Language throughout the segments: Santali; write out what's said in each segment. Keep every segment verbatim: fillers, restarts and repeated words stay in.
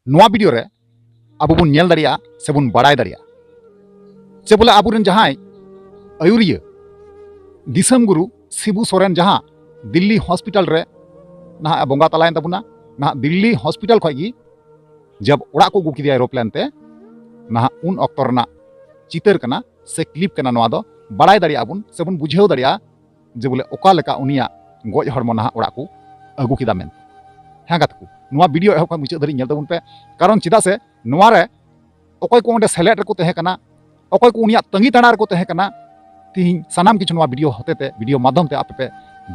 ᱱᱚᱣᱟ ᱵᱷᱤᱰᱤᱭᱳ ᱨᱮ ᱟᱵᱚ ᱵᱚᱱ ᱧᱮᱞ ᱫᱟᱲᱮᱭᱟᱜᱼᱟ ᱥᱮᱵᱚᱱ ᱵᱟᱲᱟᱭ ᱫᱟᱲᱮᱭᱟᱜᱼᱟ ᱥᱮ ᱵᱚᱞᱮ ᱟᱵᱚᱨᱮᱱ ᱡᱟᱦᱟᱸᱭ ᱟᱹᱭᱩᱨᱤᱭᱟᱹ ᱫᱤᱥᱚᱢ ᱜᱩᱨᱩ ᱥᱤᱵᱩ ᱥᱚᱨᱮᱱ ᱡᱟᱦᱟᱸ ᱫᱤᱞᱞᱤ ᱦᱚᱥᱯᱤᱴᱟᱞ ᱨᱮ ᱱᱟᱦᱟᱜ ᱮ ᱵᱚᱸᱜᱟ ᱛᱟᱞᱟᱭᱮᱱ ᱛᱟᱵᱚᱱᱟ᱾ ᱱᱟᱦᱟᱜ ᱫᱤᱞᱞᱤ ᱦᱚᱥᱯᱤᱴᱟᱞ ᱠᱷᱚᱱ ᱜᱮ ᱡᱟᱵ ᱚᱲᱟᱜ ᱠᱚ ᱟᱹᱜᱩ ᱠᱮᱫᱮᱭᱟ ᱮᱨᱳᱯᱞᱮᱱ ᱛᱮ, ᱱᱟᱦᱟᱜ ᱩᱱ ᱚᱠᱛᱚ ᱨᱮᱱᱟᱜ ᱪᱤᱛᱟᱹᱨ ᱠᱟᱱᱟ ᱥᱮ ᱠᱞᱤᱯ ᱠᱟᱱᱟ, ᱱᱚᱣᱟ ᱫᱚ ᱵᱟᱲᱟᱭ ᱫᱟᱲᱮᱭᱟᱜᱼᱟ ᱵᱚᱱ ᱥᱮᱵᱚᱱ ᱵᱩᱡᱷᱟᱹᱣ ᱫᱟᱲᱮᱭᱟᱜᱼᱟ ᱡᱮ ᱵᱚᱞᱮ ᱚᱠᱟ ᱞᱮᱠᱟ ᱩᱱᱤᱭᱟᱜ ᱜᱚᱡ ᱦᱚᱲᱢᱚ ᱱᱟᱦᱟᱜ ᱚᱲᱟᱜ ᱠᱚ ᱟᱹᱜᱩ ᱠᱮᱫᱟ ᱢᱮᱱᱛᱮ᱾ ᱦᱮᱸ ᱜᱟᱛᱮ ᱠᱚ, ᱱᱚᱣᱟ ᱵᱷᱤᱰᱤᱭᱳ ᱮᱦᱚᱵ ᱠᱷᱚᱱ ᱢᱩᱪᱟᱹᱫ ᱫᱷᱟᱹᱨᱤᱡ ᱧᱮᱞ ᱛᱟᱵᱚᱱ ᱯᱮ, ᱠᱟᱨᱚᱱ ᱪᱮᱫᱟᱜ ᱥᱮ ᱱᱚᱣᱟ ᱨᱮ ᱚᱠᱚᱭ ᱠᱚ ᱚᱸᱰᱮ ᱥᱮᱞᱮᱫ ᱨᱮᱠᱚ ᱛᱟᱦᱮᱸ ᱠᱟᱱᱟ, ᱚᱠᱚᱭ ᱠᱚ ᱩᱱᱤᱭᱟᱜ ᱛᱟᱺᱜᱤ ᱛᱟᱲᱟ ᱨᱮᱠᱚ ᱛᱟᱦᱮᱸ ᱠᱟᱱᱟ, ᱛᱤᱦᱤᱧ ᱥᱟᱱᱟᱢ ᱠᱤᱪᱷᱩ ᱱᱚᱣᱟ ᱵᱷᱤᱰᱤᱭᱳ ᱦᱚᱛᱮᱛᱮ, ᱵᱷᱤᱰᱤᱭᱳ ᱢᱟᱫᱽᱫᱷᱚᱢ ᱛᱮ ᱟᱯᱮ ᱯᱮ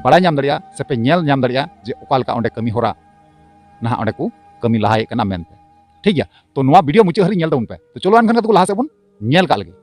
ᱵᱟᱲᱟᱭ ᱧᱟᱢ ᱫᱟᱲᱮᱭᱟᱜᱼᱟ ᱥᱮ ᱯᱮ ᱧᱮᱞ ᱧᱟᱢ ᱫᱟᱲᱮᱭᱟᱜᱼᱟ ᱡᱮ ᱚᱠᱟ ᱞᱮᱠᱟ ᱚᱸᱰᱮ ᱠᱟᱹᱢᱤ ᱦᱚᱨᱟ ᱱᱟᱦᱟᱜ ᱚᱸᱰᱮ ᱠᱚ ᱠᱟᱹᱢᱤ ᱞᱟᱦᱟᱭᱮᱫ ᱠᱟᱱᱟ ᱢᱮᱱᱛᱮ᱾ ᱴᱷᱤᱠ ᱜᱮᱭᱟ, ᱛᱚ ᱱᱚᱣᱟ ᱵᱷᱤᱰᱤᱭᱳ ᱢᱩᱪᱟᱹᱫ ᱦᱟᱹᱨᱤᱡ ᱧᱮᱞ ᱛᱟᱵᱚᱱ ᱯᱮ᱾ ᱛᱚ ᱪᱚᱞᱚ ᱮᱱᱠᱷᱟᱱ ᱜᱟᱛᱮ ᱠᱚ ᱞᱟᱦᱟ ᱥᱮᱫ ᱵᱚᱱ ᱧᱮᱞ ᱠᱟᱜ ᱞᱮᱜᱮ᱾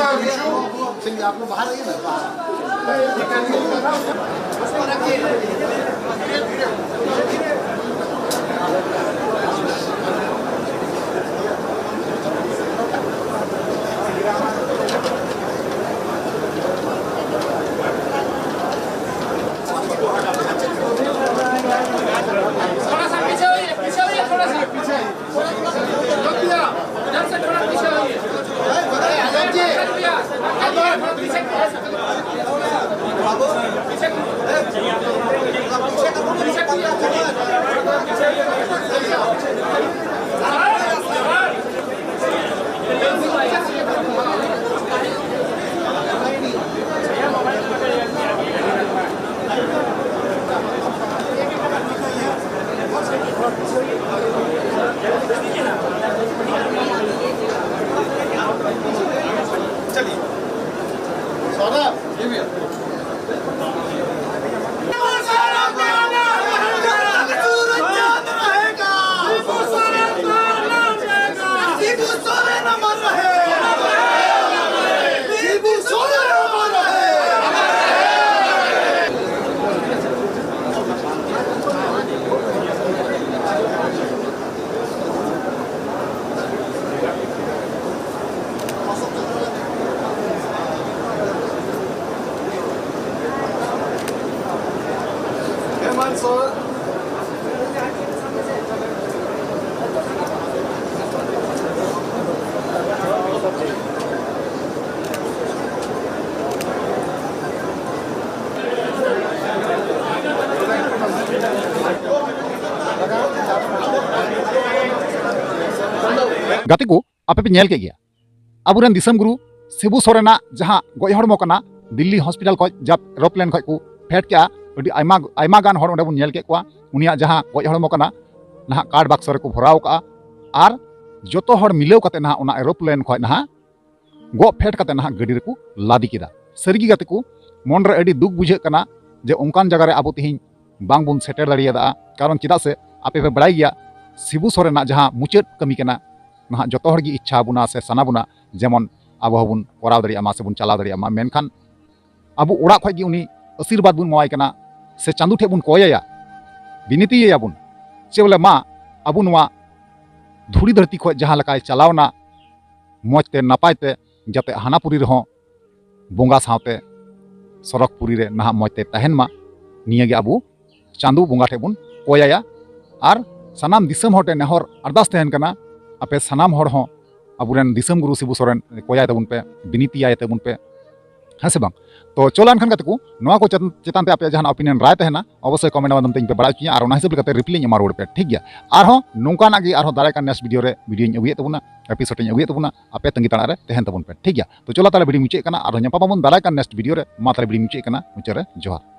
आप लोग बाहर रहिए ना, बाहर। थोड़ा सा पीछे होइए, पीछे होइए, थोड़ा सा। पीछे आइए। चलिए। सौरभ, ये भी। ᱜᱟᱛᱮ ᱠᱚ, ᱟᱯᱮ ᱯᱮ ᱧᱮᱞ ᱠᱮᱫ ᱜᱮᱭᱟ, ᱟᱵᱚᱨᱮᱱ ᱫᱤᱥᱚᱢ ᱜᱩᱨᱩ ᱥᱤᱵᱩ ᱥᱚᱨᱮᱱᱟᱜ ᱡᱟᱦᱟᱸ ᱜᱚᱡ ᱦᱚᱲᱢᱚ ᱠᱟᱱᱟ, ᱫᱤᱞᱞᱤ ᱦᱚᱥᱯᱤᱴᱟᱞ ᱠᱷᱚᱱ ᱡᱟᱵ ᱮᱨᱳᱯᱞᱮᱱ ᱠᱷᱚᱱ ᱠᱚ ᱯᱷᱮᱰ ᱠᱮᱜᱼᱟ᱾ ᱟᱹᱰᱤ ᱟᱭᱢᱟ, ᱟᱭᱢᱟ ᱜᱟᱱ ᱦᱚᱲ ᱚᱸᱰᱮ ᱵᱚᱱ ᱧᱮᱞ ᱠᱮᱫ ᱠᱚᱣᱟ᱾ ᱩᱱᱤᱭᱟᱜ ᱡᱟᱦᱟᱸ ᱜᱚᱡ ᱦᱚᱲᱢᱚ ᱠᱟᱱᱟ, ᱱᱟᱦᱟᱜ ᱠᱟᱨᱰ ᱵᱟᱠᱥᱚ ᱨᱮᱠᱚ ᱵᱷᱚᱨᱟᱣ ᱠᱟᱜᱼᱟ᱾ ᱟᱨ ᱡᱚᱛᱚ ᱦᱚᱲ ᱢᱤᱞᱟᱹᱣ ᱠᱟᱛᱮ ᱱᱟᱦᱟᱜ ᱚᱱᱟ ᱮᱨᱳᱯᱞᱮᱱ ᱠᱷᱚᱱ ᱱᱟᱦᱟᱜ ᱜᱚᱜ ᱯᱷᱮᱰ ᱠᱟᱛᱮ ᱱᱟᱦᱟᱜ ᱜᱟᱹᱰᱤ ᱨᱮᱠᱚ ᱞᱟᱫᱮ ᱠᱮᱫᱟ᱾ ᱥᱟᱹᱨᱤᱜᱮ ᱜᱟᱛᱮ ᱠᱚ, ᱢᱚᱱᱨᱮ ᱟᱹᱰᱤ ᱫᱩᱠ ᱵᱩᱡᱷᱟᱹᱜ ᱠᱟᱱᱟ ᱡᱮ ᱚᱱᱠᱟᱱ ᱡᱟᱭᱜᱟ ᱨᱮ ᱟᱵᱚ ᱛᱮᱦᱮᱧ ᱵᱟᱝᱵᱚᱱ ᱥᱮᱴᱮᱨ ᱫᱟᱲᱮᱭᱟᱫᱟ᱾ ᱠᱟᱨᱚᱱ ᱪᱮᱫᱟᱜ ᱥᱮ ᱟᱯᱮ ᱯᱮ ᱵᱟᱲᱟᱭ ᱜᱮᱭᱟ, ᱥᱤᱵᱩ ᱥᱚᱨᱮᱱᱟᱜ ᱡᱟᱦᱟᱸ ᱢᱩᱪᱟᱹᱫ ᱠᱟᱹᱢᱤ ᱠᱟᱱᱟ, ᱱᱟᱦᱟᱜ ᱡᱚᱛᱚ ᱦᱚᱲ ᱜᱮ ᱤᱪᱪᱷᱟ ᱵᱚᱱᱟ ᱥᱮ ᱥᱟᱱᱟ ᱵᱚᱱᱟ, ᱡᱮᱢᱚᱱ ᱟᱵᱚ ᱦᱚᱸᱵᱚᱱ ᱠᱚᱨᱟᱣ ᱫᱟᱲᱮᱭᱟᱜ ᱢᱟ ᱥᱮᱵᱚᱱ ᱪᱟᱞᱟᱣ ᱫᱟᱲᱮᱭᱟᱜ ᱢᱟ᱾ ᱢᱮᱱᱠᱷᱟᱱ ᱟᱵᱚ ᱚᱲᱟᱜ ᱠᱷᱚᱱ ᱜᱮ ᱩᱱᱤ ᱟᱥᱤᱨᱵᱟᱫᱽ ᱵᱚᱱ ᱮᱢᱟᱣᱟᱭ ᱠᱟᱱᱟ, ᱥᱮ ᱪᱟᱸᱫᱚ ᱴᱷᱮᱱ ᱵᱚᱱ ᱠᱚᱭᱟᱭᱟ, ᱵᱤᱱᱤᱛᱤᱭᱟᱭᱟᱵᱚᱱ, ᱪᱮ ᱵᱚᱞᱮ, ᱢᱟ, ᱟᱵᱚ ᱱᱚᱣᱟ ᱫᱷᱩᱲᱤ ᱫᱷᱟᱹᱨᱛᱤ ᱠᱷᱚᱱ ᱡᱟᱦᱟᱸ ᱞᱮᱠᱟᱭ ᱪᱟᱞᱟᱣᱱᱟ ᱢᱚᱡᱽ ᱛᱮ ᱱᱟᱯᱟᱭ ᱛᱮ, ᱡᱟᱛᱮ ᱦᱟᱱᱟ ᱯᱩᱨᱤ ᱨᱮᱦᱚᱸ ᱵᱚᱸᱜᱟ ᱥᱟᱶᱛᱮ ᱥᱚᱨᱚᱜᱽ ᱯᱩᱨᱤ ᱨᱮ ᱱᱟᱦᱟᱜ ᱢᱚᱡᱽ ᱛᱮ ᱛᱟᱦᱮᱱ ᱢᱟ, ᱱᱤᱭᱟᱹ ᱜᱮ ᱟᱵᱚ ᱪᱟᱸᱫᱚ ᱵᱚᱸᱜᱟ ᱴᱷᱮᱱ ᱵᱚᱱ ᱠᱚᱭᱟᱭᱟ᱾ ᱟᱨ ᱥᱟᱱᱟᱢ ᱫᱤᱥᱚᱢ ᱦᱚᱲ ᱴᱷᱮᱱ ᱱᱮᱦᱚᱨ ᱟᱨᱫᱟᱥ ᱛᱟᱦᱮᱱ ᱠᱟᱱᱟ, ᱟᱯᱮ ᱥᱟᱱᱟᱢ ᱦᱚᱲ ᱦᱚᱸ ᱟᱵᱚᱨᱮᱱ ᱫᱤᱥᱚᱢ ᱜᱩᱨᱩ ᱥᱤᱵᱩ ᱥᱚᱨᱮᱱ ᱠᱚᱭᱟᱭ ᱛᱟᱵᱚᱱ ᱯᱮ, ᱵᱤᱱᱤᱛᱤᱭᱟᱭ ᱛᱟᱵᱚᱱ ᱯᱮ, ᱦᱮᱸ ᱥᱮ ᱵᱟᱝ? ᱛᱚ ᱪᱚᱞᱚ ᱮᱱᱠᱷᱟᱱ ᱜᱟᱛᱮ ᱠᱚ, ᱱᱚᱣᱟ ᱠᱚ ᱪᱮᱛ-, ᱪᱮᱛᱟᱱ ᱛᱮ ᱟᱯᱮᱭᱟᱜ ᱡᱟᱦᱟᱱᱟᱜ opinion ᱨᱟᱭ ᱛᱟᱦᱮᱱᱟ, ᱚᱵᱚᱥᱥᱳᱭ comment ᱢᱟᱫᱽᱫᱷᱚᱢ ᱛᱮ ᱤᱧ ᱯᱮ ᱵᱟᱲᱟᱭ ᱦᱚᱪᱚᱧᱟ, ᱟᱨ ᱚᱱᱟ ᱦᱤᱥᱟᱹᱵ ᱞᱮᱠᱟᱛᱮ reply ᱤᱧ ᱮᱢᱟ ᱨᱩᱣᱟᱹᱲ ᱯᱮ, ᱴᱷᱤᱠ ᱜᱮᱭᱟ? ᱟᱨᱦᱚᱸ ᱱᱚᱝᱠᱟᱱᱟᱜ ᱜᱮ ᱟᱨᱦᱚᱸ ᱫᱟᱨᱟᱭ ᱠᱟᱱ next video ᱨᱮ video ᱤᱧ ᱟᱹᱜᱩᱭᱮᱫ ᱛᱟᱵᱚᱱᱟ, episode ᱤᱧ ᱟᱹᱜᱩᱭᱮᱫ ᱛᱟᱵᱚᱱᱟ, ᱟᱯᱮ ᱛᱟᱺᱜᱤ ᱛᱟᱲᱟᱜ ᱨᱮ ᱛᱟᱦᱮᱱ ᱛᱟᱵᱚᱱ ᱯᱮ, ᱴᱷᱤᱠ ᱜᱮᱭᱟ? ᱛᱚ ᱪᱚᱞᱚ ᱛᱟᱦᱞᱮ video ᱢᱩᱪᱟᱹᱫ ᱠᱟᱱᱟ, ᱟᱨᱦᱚᱸ ᱧᱟᱯᱟᱢ ᱟᱵᱚᱱ ᱫᱟᱨᱟᱭ ᱠᱟᱱ next video ᱨᱮ᱾ ᱢᱟ ᱛᱟᱦᱞᱮ video ᱢᱩᱪᱟᱹᱫ ᱠᱟᱱᱟ, ᱢᱩᱪᱟᱹᱫ ᱨᱮ ᱡᱚᱦᱟᱨ᱾